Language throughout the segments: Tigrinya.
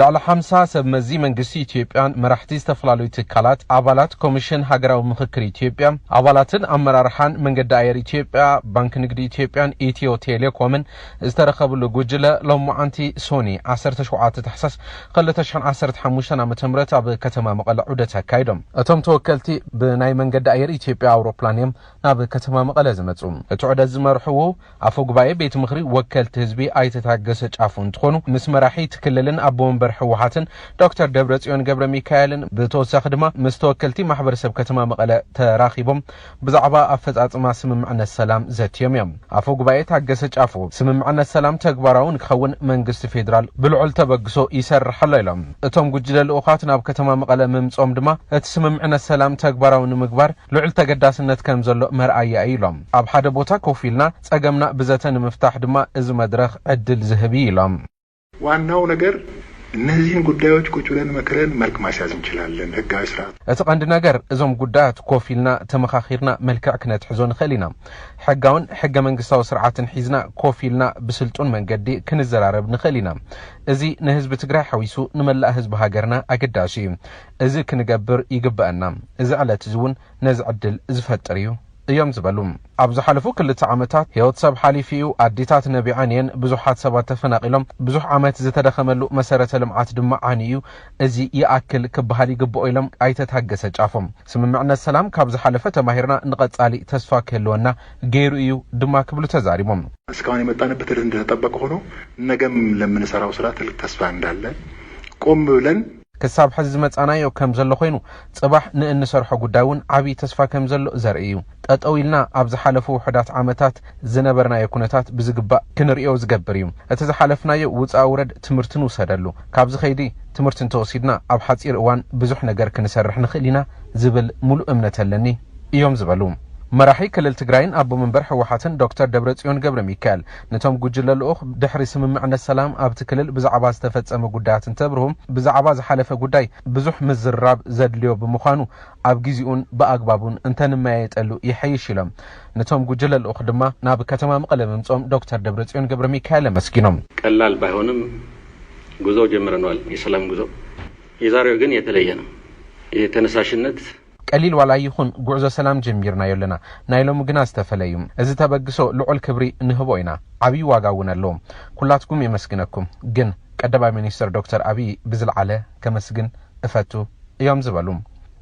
ልዕሊ ሓምሳ ሰብ መዚ መንግስቲ ኢትዮጵያን መራሕቲ ዝተፈላለዩ ትካላት፣ ኣባላት ኮሚሽን ሃገራዊ ምኽክር ኢትዮጵያ፣ ኣባላትን ኣመራርሓን መንገዲ ኣየር ኢትዮጵያ፣ ባንክ ንግዲ ኢትዮጵያን ኢትዮ ቴሌኮምን ዝተረኸብሉ ጉጅለ፣ ሎማዓንቲ ሶኒ ዓሰርተ ሸውዓተ ታሕሳስ ክልተ ሽሕን ዓሰርተ ሓሙሽተን ዓመተ ምህረት ኣብ ከተማ መቐለ ዑደት ኣካይዶም። እቶም ተወከልቲ ብናይ መንገዲ ኣየር ኢትዮጵያ ኣውሮፕላን እዮም ናብ ከተማ መቐለ ዝመጹ። እቲ ዑደት ዝመርሕዎ ኣፈ ጉባኤ ቤት ምኽሪ ወከልቲ ህዝቢ ኣይተ ታገሰ ጫፎ እንትኾኑ፣ ምስ መራሒ እቲ ክልልን ኣቦ ወንበር ህወሓትን ዶክተር ደብረጽዮን ገብረ ሚካኤልን፣ ብተወሳኺ ድማ ምስ ተወከልቲ ማሕበረሰብ ከተማ መቐለ ተራኺቦም ብዛዕባ ኣፈጻጽማ ስምምዕነት ሰላም ዘትዮም እዮም። ኣፈ ጉባኤ ታገሰ ጫፎ፣ ስምምዕነት ሰላም ተግባራዊ ንክኸውን መንግስቲ ፌዴራል ብልዑል ተበግሶ ይሰርሕ ኣሎ ኢሎም። እቶም ጉጅለ ልኡኻት ናብ ከተማ መቐለ ምምጾም ድማ እቲ ስምምዕነት ሰላም ተግባራዊ ንምግባር ልዑል ተገዳስነት ከም ዘሎ መርኣያ እዩ ኢሎም። ኣብ ሓደ ቦታ ኮፍ ኢልና ጸገምና ብዘተ ንምፍታሕ ድማ እዚ መድረኽ ዕድል ዝህብ እዩ ኢሎም። ዋናው ነገር እነዚህን ጉዳዮች ቁጭ ብለን መክረን መልክ ማስያዝ እንችላለን። ህጋዊ ስርዓት እቲ ቀንዲ ነገር እዞም ጉዳያት ኮፍ ኢልና ተመኻኺርና መልክዕ ክነትሕዞ ንኽእል ኢና። ሕጋውን ሕገ መንግስታዊ ስርዓትን ሒዝና ኮፍ ኢልና ብስልጡን መንገዲ ክንዘራረብ ንኽእል ኢና። እዚ ንህዝቢ ትግራይ ሓዊሱ ንመላእ ህዝቢ ሃገርና ኣገዳሲ እዩ። እዚ ክንገብር ይግበአና። እዚ ዕለት እዚ እውን ነዚ ዕድል ዝፈጥር እዩ እዮም ዝበሉ። ኣብ ዝሓለፉ ክልተ ዓመታት ህይወት ሰብ ሓሊፉ እዩ፣ ኣዴታት ነቢዐን እየን፣ ብዙሓት ሰባት ተፈናቒሎም፣ ብዙሕ ዓመት ዝተደኸመሉ መሰረተ ልምዓት ድማ ዓንዩ እዩ። እዚ ይኣክል ክበሃል ይግብኦ ኢሎም ኣይተ ታገሰ ጫፎ። ስምምዕነት ሰላም ካብ ዝሓለፈ ተማሂርና ንቐጻሊ ተስፋ ክህልወና ገይሩ እዩ ድማ ክብሉ ተዛሪቦም። እስካሁን የመጣንበት ሂደት እንደተጠበቀ ሆኖ ነገም ለምንሰራው ስራ ትልቅ ተስፋ እንዳለ ቆም ብለን ክሳብ ሕዚ ዝመጻናዮ ከም ዘሎ ኮይኑ፣ ጽባሕ ንእንሰርሖ ጉዳይ እውን ዓብዪ ተስፋ ከም ዘሎ ዘርኢ እዩ። ጠጠው ኢልና ኣብ ዝሓለፉ ውሑዳት ዓመታት ዝነበርናዮ ኩነታት ብዝግባእ ክንርእዮ ዝገብር እዩ። እቲ ዝሓለፍናዮ ውጻእ ውረድ ትምህርቲ ንውሰደሉ። ካብዚ ከይዲ ትምህርቲ እንተወሲድና ኣብ ሓጺር እዋን ብዙሕ ነገር ክንሰርሕ ንኽእል ኢና ዝብል ሙሉእ እምነት ኣለኒ እዮም ዝበሉ። መራሒ ክልል ትግራይን ኣቦ መንበር ህወሓትን ዶክተር ደብረጽዮን ገብረ ሚካኤል ነቶም ጉጅለ ልኡኽ ድሕሪ ስምምዕነት ሰላም ኣብቲ ክልል ብዛዕባ ዝተፈጸመ ጉዳያት እንተብርሁ፣ ብዛዕባ ዝሓለፈ ጉዳይ ብዙሕ ምዝርራብ ዘድልዮ ብምዃኑ ኣብ ግዜኡን ብኣግባቡን እንተንመያየጠሉ ይሐይሽ ኢሎም። ነቶም ጉጅለ ልኡኽ ድማ ናብ ከተማ መቐለ ምምጾም ዶክተር ደብረጽዮን ገብረ ሚካኤል ኣመስጊኖም። ቀላል ባይሆንም ጉዞ ጀምረነዋል። የሰላም ጉዞ የዛሬው ግን የተለየ ነው። የተነሳሽነት ቀሊል ዋላ ይኹን ጉዕዞ ሰላም ጀሚርናዮ ኣለና። ናይ ሎሚ ግና ዝተፈለ እዩ። እዚ ተበግሶ ልዑል ክብሪ ንህቦ ኢና። ዓብዪ ዋጋ እውን ኣለዎ። ኩላትኩም የመስግነኩም። ግን ቀዳማይ ሚኒስትር ዶክተር ኣብይ ብዝለዓለ ከመስግን እፈቱ እዮም ዝበሉ።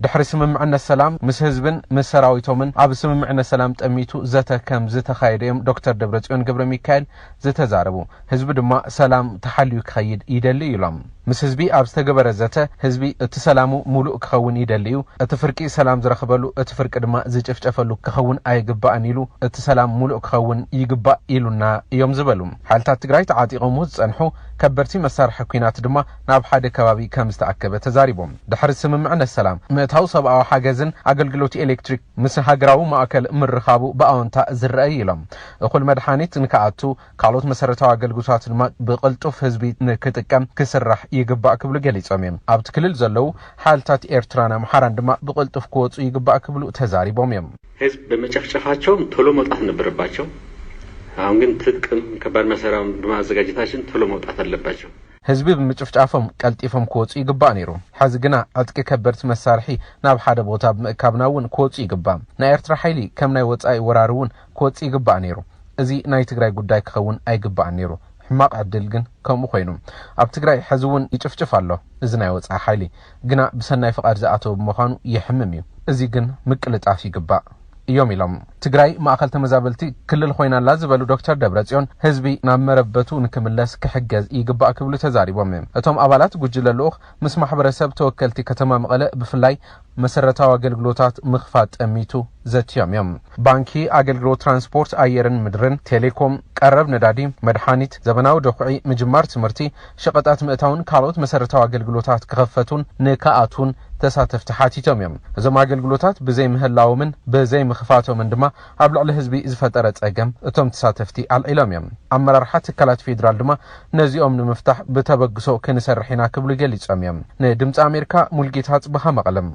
ድሕሪ ስምምዕነት ሰላም ምስ ህዝብን ምስ ሰራዊቶምን ኣብ ስምምዕነት ሰላም ጠሚቱ ዘተ ከም ዝተኻየደ እዮም ዶክተር ደብረጽዮን ገብረ ሚካኤል ዝተዛረቡ። ህዝቢ ድማ ሰላም ተሓልዩ ክኸይድ ይደሊ ኢሎም። ምስ ህዝቢ ኣብ ዝተገበረ ዘተ ህዝቢ እቲ ሰላሙ ሙሉእ ክኸውን ይደሊ እዩ። እቲ ፍርቂ ሰላም ዝረኽበሉ እቲ ፍርቂ ድማ ዝጭፍጨፈሉ ክኸውን ኣይግባእን ኢሉ እቲ ሰላም ሙሉእ ክኸውን ይግባእ ኢሉና እዮም ዝበሉ። ሓይልታት ትግራይ ተዓጢቖምዎ ዝጸንሑ ከበድቲ መሳርሒ ኲናት ድማ ናብ ሓደ ከባቢ ከም ዝተኣከበ ተዛሪቦም። ድሕሪ ስምምዕነት ሰላም ምእታው ሰብኣዊ ሓገዝን ኣገልግሎት ኤሌክትሪክ ምስ ሃገራዊ ማእከል ምርኻቡ ብኣወንታ ዝረአ እዩ ኢሎም። እኹል መድሓኒት ንክኣቱ ካልኦት መሰረታዊ ኣገልግሎታት ድማ ብቕልጡፍ ህዝቢ ንክጥቀም ክስራሕ ይግባእ ክብሉ ገሊጾም እዮም። ኣብቲ ክልል ዘለዉ ሓይልታት ኤርትራን ኣምሓራን ድማ ብቕልጡፍ ክወጹ ይግባእ ክብሉ ተዛሪቦም እዮም። ህዝብ በመጨፍጨፋቸውም ቶሎ መውጣት ነበረባቸው። አሁን ግን ትጥቅም ከባድ መሳሪያውን በማዘጋጀታችን ቶሎ መውጣት አለባቸው። ህዝቢ ብምጭፍጫፎም ቀልጢፎም ክወጹ ይግባእ ነይሩ። ሕዚ ግና ዕጥቂ ከበድቲ መሳርሒ ናብ ሓደ ቦታ ብምእካብና እውን ክወጹ ይግባእ። ናይ ኤርትራ ሓይሊ ከም ናይ ወጻኢ ወራሪ እውን ክወጽእ ይግባእ ነይሩ። እዚ ናይ ትግራይ ጉዳይ ክኸውን ኣይግባእን ነይሩ። ሕማቕ ዕድል ግን ከምኡ ኮይኑ። ኣብ ትግራይ ሕዚ እውን ይጭፍጭፍ ኣሎ እዚ ናይ ወጻኢ ሓይሊ። ግና ብሰናይ ፍቓድ ዝኣተወ ብምዃኑ የሕምም እዩ። እዚ ግን ምቅልጣፍ ይግባእ እዮም ኢሎም። ትግራይ ማእኸል ተመዛበልቲ ክልል ኮይና ኣላ ዝበሉ ዶክተር ደብረጽዮን፣ ህዝቢ ናብ መረበቱ ንክምለስ ክሕገዝ ይግባእ ክብሉ ተዛሪቦም እዮም። እቶም ኣባላት ጉጅለ ልኡኽ ምስ ማሕበረሰብ ተወከልቲ ከተማ መቐለ ብፍላይ መሰረታዊ ኣገልግሎታት ምኽፋት ጠሚቱ ዘትዮም እዮም። ባንኪ፣ ኣገልግሎት ትራንስፖርት ኣየርን ምድርን፣ ቴሌኮም፣ ቀረብ ነዳዲ፣ መድሓኒት፣ ዘበናዊ ደኹዒ፣ ምጅማር ትምህርቲ፣ ሸቐጣት ምእታውን ካልኦት መሰረታዊ ኣገልግሎታት ክኸፈቱን ንክኣቱን ተሳተፍቲ ሓቲቶም እዮም። እዞም ኣገልግሎታት ብዘይምህላዎምን ብዘይምኽፋቶምን ድማ ኣብ ልዕሊ ህዝቢ ዝፈጠረ ጸገም እቶም ተሳተፍቲ ኣልዒሎም እዮም። ኣመራርሓ ትካላት ፌዴራል ድማ ነዚኦም ንምፍታሕ ብተበግሶ ክንሰርሕ ኢና ክብሉ ገሊጾም እዮም። ንድምፂ ኣሜሪካ ሙልጌታ ጽበኻ መቐለም።